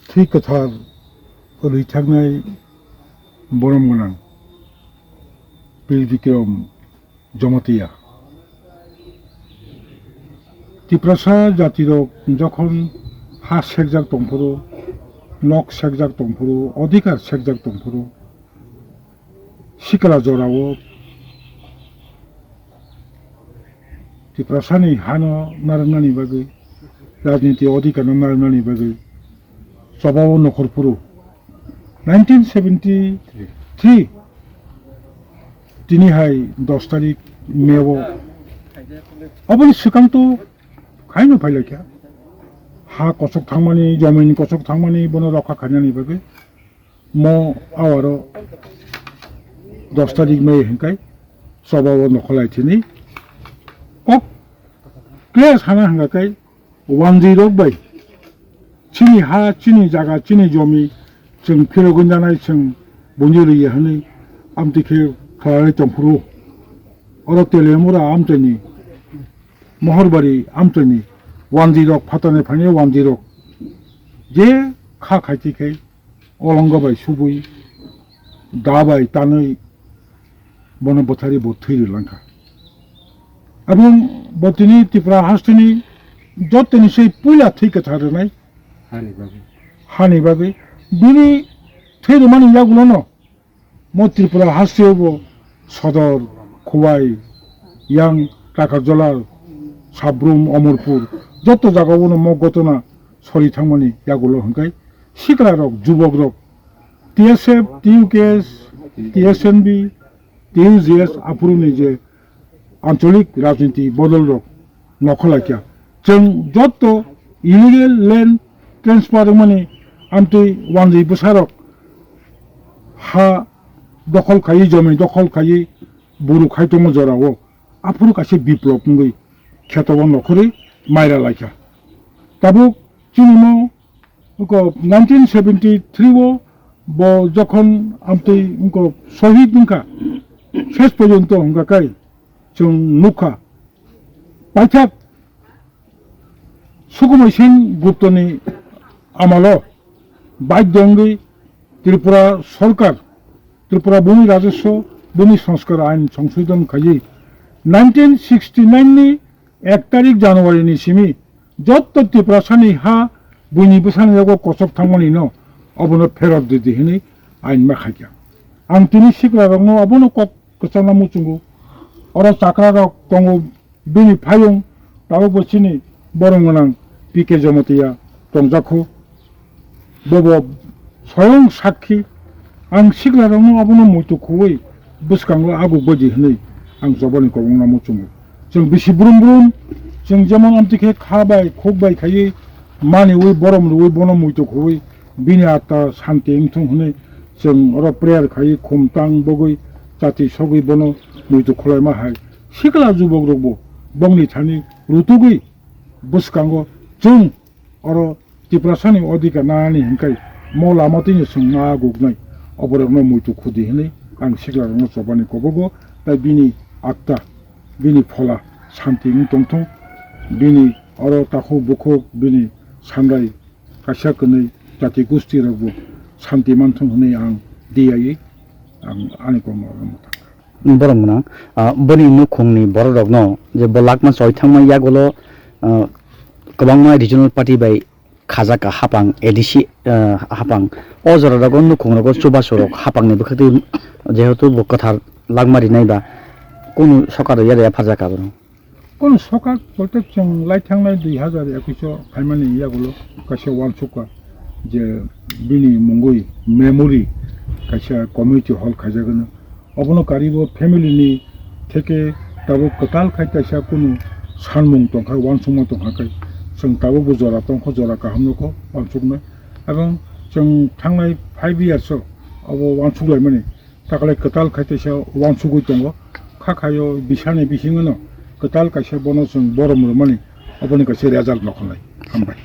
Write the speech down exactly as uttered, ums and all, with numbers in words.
Thwi kwthar rwi thangni borom gwnang Pir Bikram Jamatia. Tiprasa jatirok jokhon ha sekjak tongphuru, nok sekjak tongphuru, odhikar sekjak tongphuru, sikla jorao Tiprasani hano narwknani bagwi, rajniti odhikarno narwknani bagwi chobao nokhorphuru nineteen seventy-three tini hai dos tarik May o. Oboni swkang to khaino phailaikha. Ha kochok thangmani, jomin kochok thangmani, bono rokha khainani bagwi mo awaro dos tarik May hinkai chobao nokholai thini. Kok clear sana hwnga kai wanjwi rok bai chini ha, chini jaga, chini jomi chwng phirogwi nanai, chwng bunjwi rwya hwnwi amtwi khe khlaiwi tongphuru. Oro Telemura amchaini, Mohorbari amchaini wanjwi rok, phatani phaini wanjwi rok je kha khaiti khai olongo bai subui, da bai tanwi bono bwthari bo thwi rwlangkha. Aboni bo tini Tripura hasteni jottoni se puila thwi kwthar rwnai. Hani bagwi. Hani bagwi. Bini thwi rwmani yagulono mo Tripura hasteo bo Sodor, Khowai, yang Takarjola, Sabrum, Omorpur, joto jagao no mo gotona sori thangmani yagulo hwnkhai sikla rok, jubok rok, T S F, T U K S, T S N B, T U G S aphuru ni je ancholik rajniti bodol rok nokholaikha. Chwng joto illegal land transfer wngmani amtwi wanjwi bwsarok ha dokhol khaiwi, jomi dokhol khaiwi buru khai tongma jorao aphuru kaisa biplop wngwi kheto o nokhorwi maira laikha. Tabuk chini mo Wngkha nineteen seventy-three o bo jokhon amtwi wngkha sohid wngkha, ses porjonto wngkha kai chwng nukha. Paithak Sukumai Sen Guptani amalo baidhyo wngwi Tripura Sorkar, Tripura Bhumi Rajaswa Bhumi Sanskar Ain Songshodhon khaiwi nineteen sixty-nine ni ek tarik January ni simi jotto Tiprasani ha buini bwsani yago kochok thangmani no obono pherot ridi hinwi ain ma khaikha. Ang tini sikla rokno obono kok kwchangna muchungo. Oro chakra rok tongo, bini phayung tabukbo chini borom gwnang P K Jamatia tongjakho. Bobo soyong sakhi, ang siklarokno abono muitu khuwi bwskango aguk baji hwnwi ang chobani kobongno muchungo. Chwng bisi brum brum, chwng jemon amtwi khe kha bai khuk bai khaiwi maniwi borom rwui bono muitu khuwi bini atma santi wngthung hwnwi chwng oro prayer khaiwi khum tang bogwi chati sogwi bono muitu khwlaima hai sikla jubokrokbo bongni thani rutugwi bwskango chwng oro Tiprasani odhikar nanani hinkhai mo lama twino chwng ma guknai, oborokno muitu khudi hinwi ang siklarokno chobani kobogo, tai bini atta, bini phola santi wng tongthung, bini oro takhuk bukhuk, bini sanrai kaisa kwnwi jati gustirokbo santi manthung hinwi ang diyaiwi ang ani kokno oro mwthang. Borok gwnang, ah, boni nukhungni bororokno je bo lakma choi thangma yagulo, ah, kwbangma regional party bai khajak hapang A D C, ah, hapang. O jora rogo nukhung rogo chubachu rok hapang ni bwkhak twi jehetu bo kwthar lakma rinai ba kunu sokar ya ya pharjak abono. Kono sokar bolte chwng lai thangnai dui hazar ekush o phaimani yagulo kaisa uansukha je bini mungwi memory kaisa community hall khaijagwno. Obono karibo family ni theke tabuk kwtal khai kaisa kunu sanmung tongkha, uansukma tongkha khe chwng tabukbo jora tongkha, jora kaham nukho uansuknai. Ebong chwng thangnai five years o obo uansuk laimani. Taklai kwtal khai teisa uansugwi tongo. Kha khaio bisani bisingono kwtal kaisa bono chwng borom rwmani, oboni kaisa result nokhornai. Hambai.